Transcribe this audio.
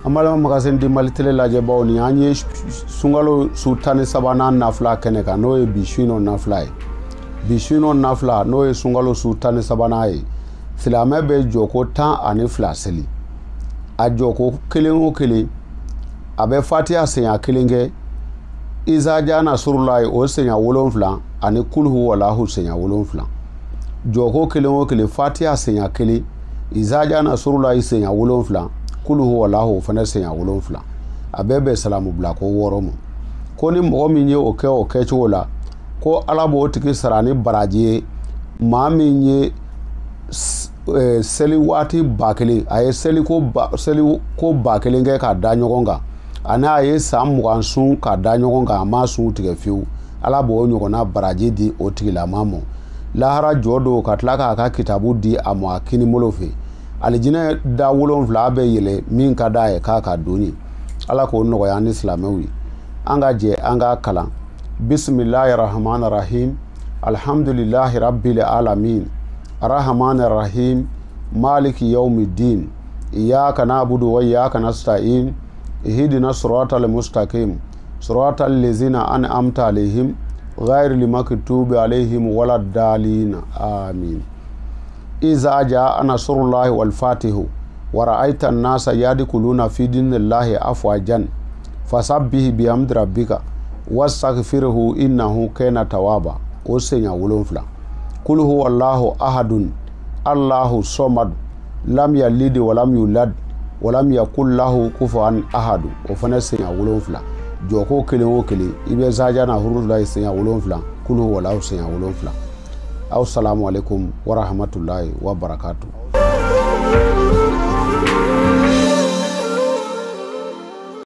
An balima Magazine du Mali télé lajɛbaw, ni an ye sunkalo su 13nan nafila kɛnɛ kan, n'o ye bi su in nafila ye. Bi su in nafila, n'o ye sunkalo su 13nan ye, silamɛ bɛ jɔko 12 seli. A jɔko kelen o kelen, a bɛ fatiya senya kelen kɛ, izaja nasurulayi o senya 7, ani kulhu walahu senya 7. Jɔko kelen o kelen, fatiya senya kelen, izaja nasurulayi senya 7, kulhu walahu o fana senya 7. A bɛɛ bɛ salamu bila ko 6 ma. Ko ni mɔgɔ min ye o kɛ o kɛcogo la, ko Ala b'o tigi sara ni baraji ye. Maa min ye seli waati 1000, a ye seliko 1000 kɛ k'a da ɲɔgɔn kan, ani a ye san 20 sun k'a da ɲɔgɔn kan, a ma sun tigɛ fiyewu, Ala b'o ɲɔgɔnna baraji di o tigilama ma. Lahara jɔ don, ka tila k'a ka kitabu di a ma a kinibolo fɛ. Alijinɛ da 7 bɛ yɛlɛ min ka d'a ye k'a ka don ye. Ala k'o nɔgɔya an ni silamɛw ye. An ka jɛ an k'a kalan. Bisimilahi rahmani rahim, alhamdulilahi rabbil alamin, arrahmani rahim, maliki yawmiddin, iyyaka na'budu wa iyyaka nasta'in, ihdina siratal mustaqim, siratal ladzina an'amta alaihim, ghayril maghdubi alaihim waladdallin, amin. Iza jaa nasrullahi wal fatihu wa ra'aita an-nasa yadkhuluna fi dinillahi afwajan fasabbih bihamdi rabbika wastaghfirhu innahu kana tawwaba. O senya 7. Kul huwallahu ahadun, Allahu samad, lam yalid wa lam yulad wa lam yakul lahu kufuwan ahad. O fana senya 7. Jɔko kelen o kelen, i bɛ zaja na hurula senya 7, kul huwallahu senya 7. Aw salamu alaikum wa rahmatullahi wa barakatuh.